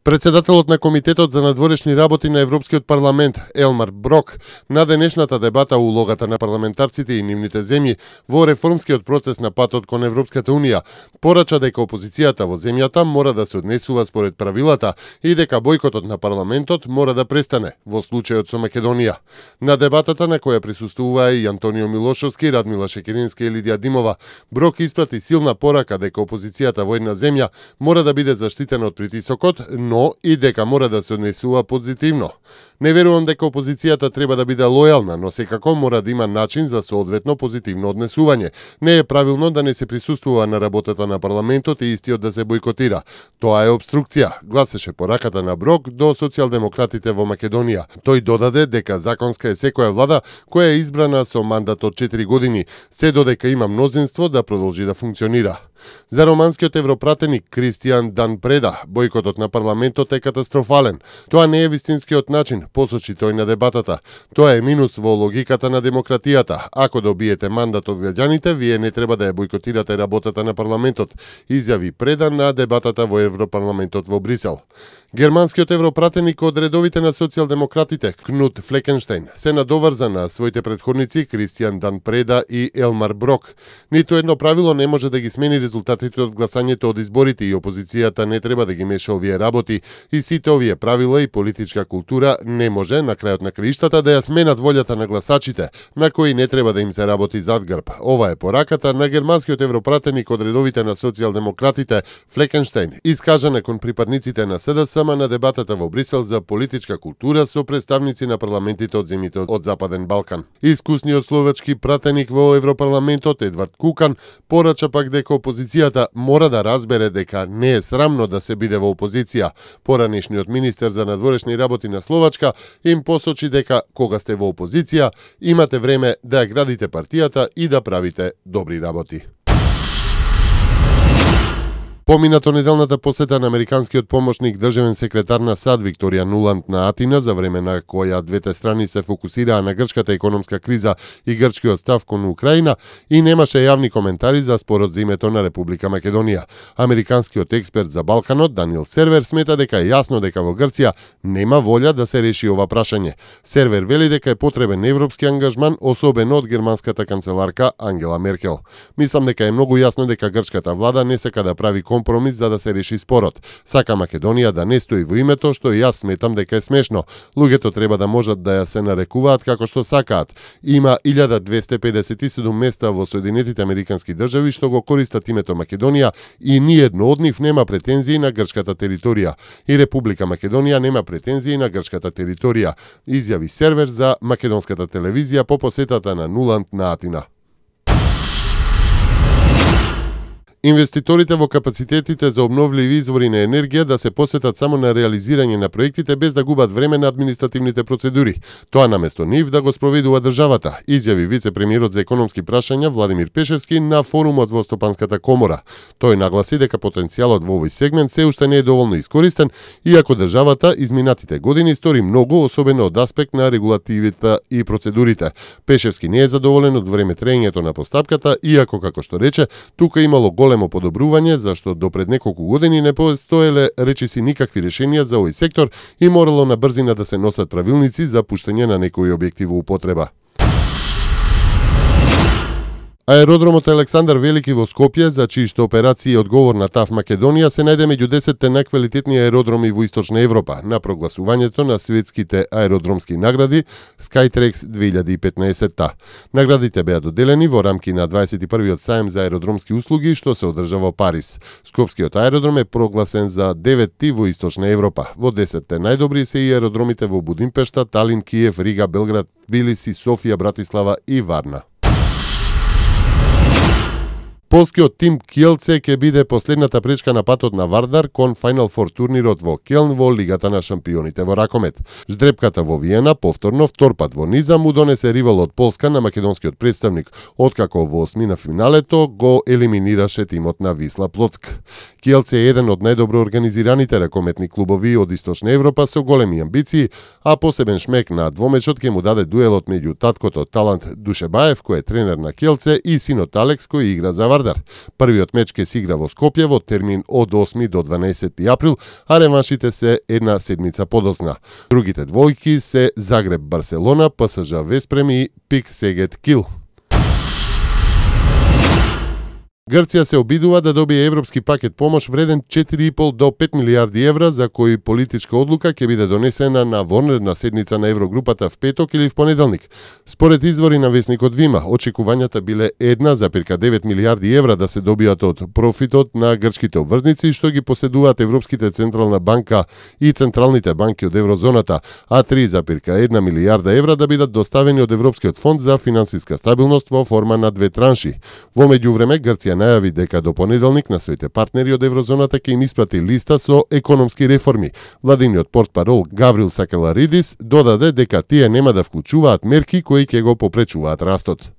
Председателот на Комитетот за надворешни работи на Европскиот парламент Елмар Брок на денешната дебата улогата на парламентарците и нивните земји во реформскиот процес на патот кон Европската унија порача дека опозицијата во земјата мора да се однесува според правилата и дека бојкотот на парламентот мора да престане во случајот со Македонија. На дебатата на која присуствуваа и Антонио Милошовски, Радмила Шекеринска и Лидија Димова, Брок испрати силна порака дека опозицијата во една земја мора да биде заштитена од притисокот, но и дека мора да се однесува позитивно. Не верувам дека опозицијата треба да биде лојална, но секако мора да има начин за соодветно позитивно однесување. Не е правилно да не се присуствува на работата на парламентот и истиот да се бојкотира. Тоа е обструкција, гласеше пораката на Брок до социјалдемократите во Македонија. Тој додаде дека законска е секоја влада која е избрана со мандат од 4 години, се додека има мнозинство да продолжи да функционира. За романскиот европратеник Кристијан Дан Преда, бојкотот на парламентот е катастрофален. Тоа не е вистинскиот начин, посочи тој на дебатата. Тоа е минус во логиката на демократијата. Ако добиете мандат од граѓаните, вие не треба да ја бојкотирате работата на парламентот, изјави Преда на дебатата во Европарламентот во Брисел. Германскиот европратеник од редовите на социјалдемократите Кнут Флекенштейн се надоврза на своите претходници Кристијан Дан Преда и Елмар Брок. Ниту едно правило не може да ги смени резултатите од гласањето од изборите и опозицијата не треба да ги меша овие работи и сите овие правила и политичка култура не може на крајот на краиштата да ја сменат волјата на гласачите, на кои не треба да им се работи зад грб. Ова е пораката на германскиот европратеник од редовите на социјалдемократите Флекенштейн, искажана кон припадниците на СДСМ на дебатата во Брисел за политичка култура со представници на парламентите од земјите од Западен Балкан. Искусниот словачки пратеник во Европарламентот Едвард Кукан порача пак дека опозицијата мора да разбере дека не е срамно да се биде во опозиција. Поранешниот министер за надворешни работи на Словачка им посочи дека кога сте во опозиција имате време да ја градите партијата и да правите добри работи. Поминато неделната посета на американскиот помошник државен секретар на САД Викторија Нуланд на Атина, за време на која двете страни се фокусираа на грчката економска криза и грчкиот став кон Украина, и немаше јавни коментари за спорот за името на Република Македонија. Американскиот експерт за Балканот Даниел Сервер смета дека е јасно дека во Грција нема волја да се реши ова прашање. Сервер вели дека е потребен европски ангажман, особено од германската канцеларка Ангела Меркел. Мислам дека е многу јасно дека грчката влада не сака да прави компромис за да се реши спорот. Сака Македонија да не стои во името, што и јас сметам дека е смешно. Луѓето треба да можат да ја се нарекуваат како што сакаат. Има 1257 места во Соединетите Американски држави што го користат името Македонија и ни едно од нив нема претензии на грчката територија. И Република Македонија нема претензии на грчката територија, изјави Сервер за македонската телевизија по посетата на Нуланд на Атина. Инвеститорите во капацитетите за обновливи извори на енергија да се посетат само на реализирање на проектите без да губат време на административните процедури. Тоа наместо нив да го спроведува државата, изјави вице-премиерот за економски прашања Владимир Пешевски на форумот во Стопанската комора. Тој нагласи дека потенцијалот во овој сегмент се уште не е доволно искористен, иако државата изминатите години стори многу, особено од аспект на регулативите и процедурите. Пешевски не е задоволен од време траењето на постапката, иако, како што рече, тука имало големо подобрување, зашто до пред неколку години не постоеле речиси никакви решенија за овој сектор и морало на брзина да се носат правилници за пуштање на некои објекти во употреба. Аеродромот Александар Велики во Скопје, за чиишто операции е одговорна ТАФ Македонија, се најде меѓу 10 најквалитетни аеродроми во Источна Европа на прогласувањето на светските аеродромски награди Skytrax 2015. Наградите беа доделени во рамки на 21-виот сајм за аеродромски услуги што се одржа во Париз. Скопскиот аеродром е прогласен за 9 во Источна Европа. Во 10 најдобри се и аеродромите во Будимпешта, Талин, Киев, Рига, Белград, Тбилиси, Софија, Братислава и Варна. Полскиот тим Kielce ќе биде последната пречка на патот на Вардар кон Final Four турнирот во Келн во Лигата на шампионите во ракомет. Ждрепката во Виена повторно втор пат во низа му донесе ривал од Полска на македонскиот представник, откако во осмина финалето го елиминираше тимот на Висла Плоцк. Kielce е еден од најдобро организираните ракометни клубови од Источна Европа со големи амбиции, а посебен шмек на двомечот ќе му даде дуелот меѓу таткото Талант Душебаев, кој е тренер на Kielce, и синот Алекс, кој игра за Вардар. Првиот меч ќе се игра во Скопје во термин од 8 до 12 април, а реваншите се една седмица подоцна. Другите двојки се Загреб Барселона, ПСЖ Веспрем и Пик Сегет Кил. Грција се обидува да добие европски пакет помош вреден 4,5 до 5 милиарди евра, за кој политичка одлука ќе биде донесена на вонредна седница на Еврогрупата в петок или в понеделник. Според извори на весникот Вима, очекувањата биле 1,9 милиарди евра да се добијат од профитот на грчките обврзници, што ги поседуваат Европските централна банка и централните банки од еврозоната, а 3,1 милиарда евра да бидат доставени од Европскиот фонд за финансиска стабилност во форма на 2 транши. Во меѓувреме, Грција најави дека до понеделник на своите партнери од еврозоната ќе им испрати листа со економски реформи. Владиниот портпарол Гаврил Сакеларидис додаде дека тие нема да вклучуваат мерки кои ќе го попречуваат растот.